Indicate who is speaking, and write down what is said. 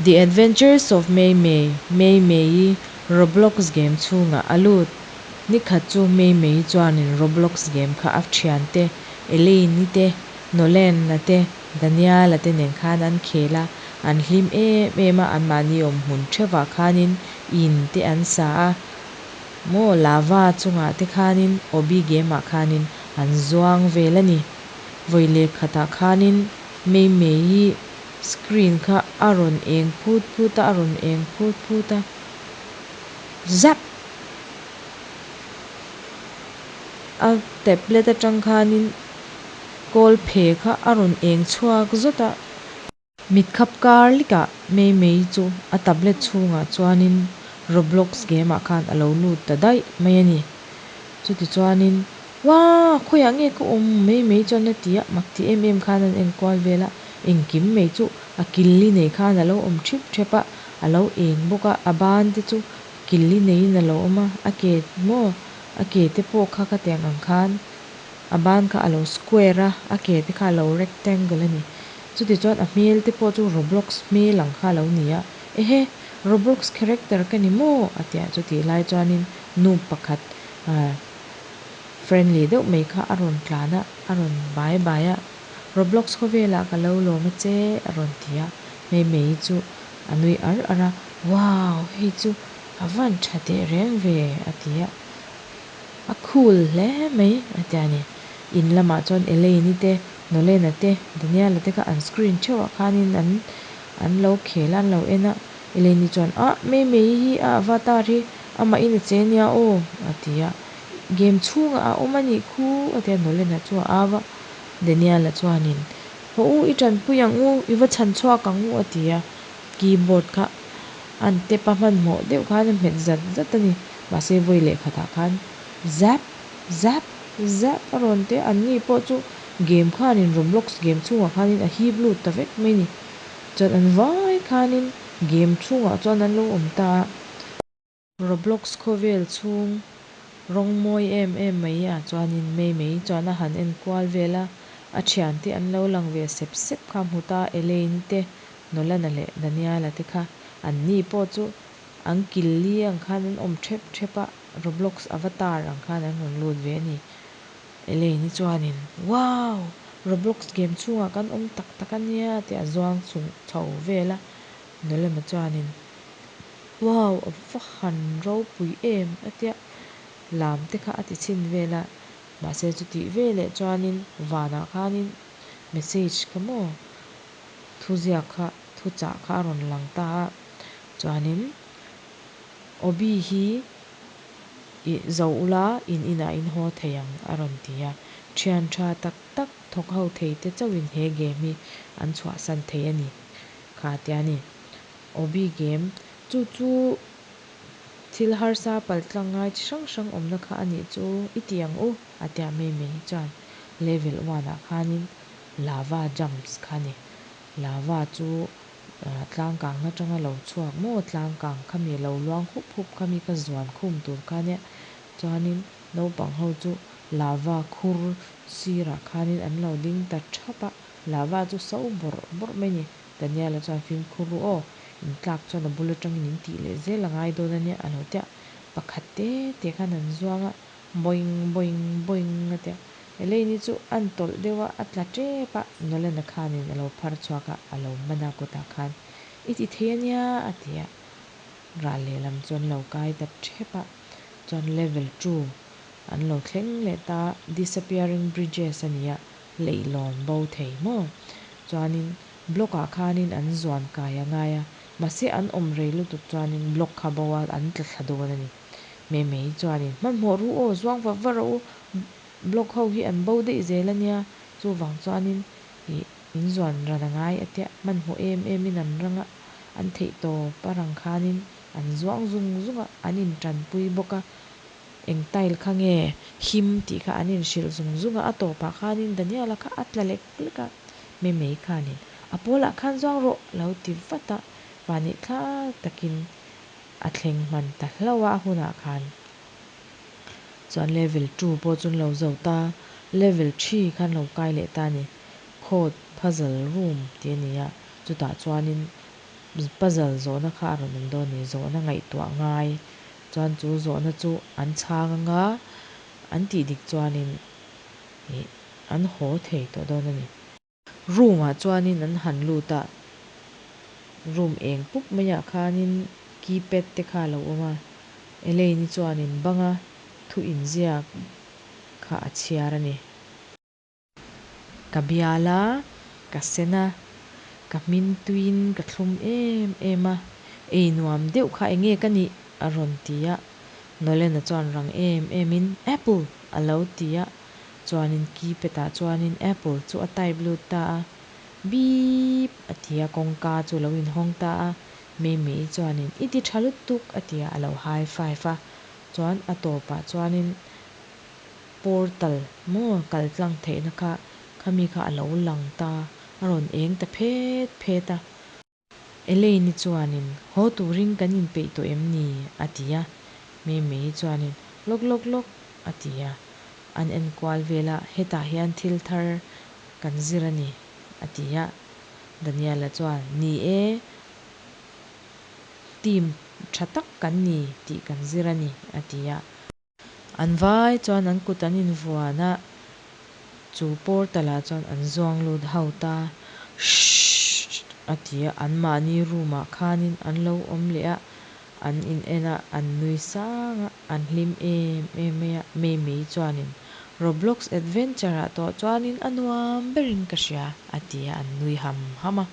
Speaker 1: The Adventures of Mei Mei, Mei Mei-i Roblox game chhungah a lut. Nikhat chu Mei Mei-i chuanin Roblox game kha a thiante Elaine-i te, Nolan-a te, Daniel-a te nen khan an khel a, an hlim em em a, anmahni awm hmun theuhah khanin in te an sa a, maw lava chungah te khanin Obby game ah khanin an zuang vel a ni. Vawi leh khatah khanin Mei Mei-i Screen kha a rawn eng phut phut a, a rawn eng phut phut a, zap! A tablet atang khanin kawl phe kha a rawn eng chhuak zawt a. Mit khap kar likah Mei Mei chu a tablet chhungah chuanin Roblox game ah khan a lo lut ta daih mai a ni. Chutichuanin, Wah! Khawiah nge ka awm? Mei Mei chuan a ti a, mak ti em em khan an enkual vel a, engkim mai chu a killi nei khan a lo awm thip thep a, a lo eng bawk a, a ban te chu killi neiin a lo awm a, a ke maw a ke te pawh kha khatiang ang khan a ban kha a lo square a, a ke te kha a lo rectangle a ni. Chutichuan a hmel te pawh chu Roblox hmel ang kha a lo ni a, Ehe! Roblox character ka ni maw? a ti a, chutih lai chuanin nu pakhat ah friendly deuh mai kha a rawn tlan a, a rawn bai bai a, Roblox khawvelah ka lo lawm a che a rawn ti a, Mei-Mei chu a nui ar ar a, Wow! Hei chu a van tha teh reng ve a ti a, a cool hle mai a ti a ni. In lamah chuan Elaine-i te, Nolan-a te, Daniel-a te kha an screen theuhah khanin an an lo khel a, an lo en a, Elaine-i chuan, Ah! Mei-Mei hi a avatar hi Amahin a che nia aw, a ti a. Game chhungah a awm a nih khu, a ti a, Nolan-a chu a au a. Daniel-a chuanin, Haw u, i tanpui ang u, i va chhan chhuak ang u, a ti a. Keyboard kha an tep a, hmanhmawh deuh khan a hmet zat zat a ni. Mahse, vawi leh khatah khan zap, zap, zap a rawn ti a, anni pawh chu game khanin Roblox game chhungah khanin a hip lut ta vek mai a ni. Chuan an vai khanin game chhungah chuan an lo awm ta a. Roblox khawvel chhung rawng mawi em em mai ah chuanin Mei Mei chuan a han en kual vel a, a thiante an lo lang ve sep sep kha hmu ta Elaine te, Nolan-a leh Daniel-a te kha an ni pawh chu an kil li ang khan an awm thep thep a, Roblox avatar ang khan an rawn lut ve a ni. Elaine-i chuanin, Wow! Roblox game chhungah kan awm tak tak a nia tih a zuang chhung chho vel a, Nolan-a chuanin, Wow! A va han ropui em! A tia lam te kha a ti chhin vel a, mahse chutih veleh chuanin vanah khanin message kha maw thuziak kha thuchah kha a rawn lang ta a, chuanin Obi hi i zo ula in inah in haw thei ang a rawn ti a, thian tha tak tak thawk ho thei te chauhin he game hi an chhuahsan thei a ni kha a tia ni. Obi game, chu chu thil harsa paltlang ngai chi hrang hrang awmna kha a nih chu i ti ang u a tia mai mai hi chuan level one ah khanin lava jumps kha a ni. Lava chu tlang kang atanga lo chhuak maw tlang kang khami lo luang hup hup khami ka zuan khum tur kha nia chuanin naupang ho chu lava khur sirah khanin an lo ding ta thap a, lava chu so bawrh bawrh mai a ni. Daniel-a chuan fimkhur ru aw, in tlak chuan a bul atangin in tih leh zel a ngai dawn a nia a lo tia. Pakhat te te khan an zuang a, boing boing boing a tia. Elaine-i chu an tawlh deuh a, a tla tep a, Nolan-a khanin a lo phar chhuak a, a lo man a kutah khan i ti thei a nia a ti a. Ral lehlam chu an lo kai ta thep a, chuan level two an lo thleng leh ta a, disappearing bridges a ni a, leihlawn bo thei maw? Chuanin block ah khanin an zuan kai a ngai a, mahse an awm rei lutuk chuanin block kha bo a an tla thla dawn a ni. Mei mei chuanin hmanhmawh ru aw, zuang va va rawh u, block ho hi an bo daih zel a nia, chuvang chuanin ih in zuan ran a ngai a tia, hmanhmawh em em in an rang a, an theih tawp a rang khanin an zuang zung zung a, an intanpui bawk a. Eng tile kha nge him tih kha an inhrilh zung zung a, a tawpah khanin Daniel-a kha a tla lek lek a, Memei khanin a pawlah khan zuang rawh a lo ti vat a, vahnih thlak takin a thleng hman ta hlauh a, a hunah khan chuan level two pawh chu an lo zo ta, level three khan lo kai leh ta a ni, code puzzle room tih a ni a, chutah chuanin. Puzzle zawhna kha a rawn awm dawn a ni. Zawhna ngaihtuah ngai chuan chu zawhna chu an chhang anga an tih dik chuanin ih an haw thei tawh dawn a ni. Room ah chuanin an han lut a, room eng pup maiah khanin keypad te kha a lo awm a, Elaine-i chuanin banga thu inziak kha a chhiar a ni. Ka bial a, ka sen a, ka hmin tuiin ka thlum em em a, ei nuam deuh kha enge ka nih? a rawn ti a. Nolan-a chuan rang em emin, Apple! a lo ti a, chuanin keypad ah chuanin Apple chu a type lut ta a, Beep! a ti a, kawngka chu a lo inhawng ta a. Mei-mei chuanin, I ti tha lutuk! a ti a, a lo high five a. Chuan a tawpah chuanin portal maw kal tlang theihna kha khami kha a lo lang ta, a rawn eng ta phet phet a. Elaine-i chuanin, Haw turin kan inpeih tawh em ni? a ti a. Mei-mei chuanin, Lawk lawk lawk, a ti a. An enkual vel a, Hetah hian thil thar kan zir a ni, a ti a. Daniel-a chuan, Ni e, team tha tak kan ni tih kan zir a ni, a ti a. An vai chuan an kut an invuan a, chu portal ah chuan an zuang lut ho ta. Shhh a ti a, anmahni room ah khanin an lo awm leh a, an in en a, an nui sang a, an hlim em em mai a. Mei mei chuanin Roblox adventure ah tawh chuanin a nuam berin ka hria a ti a, an nui ham ham a.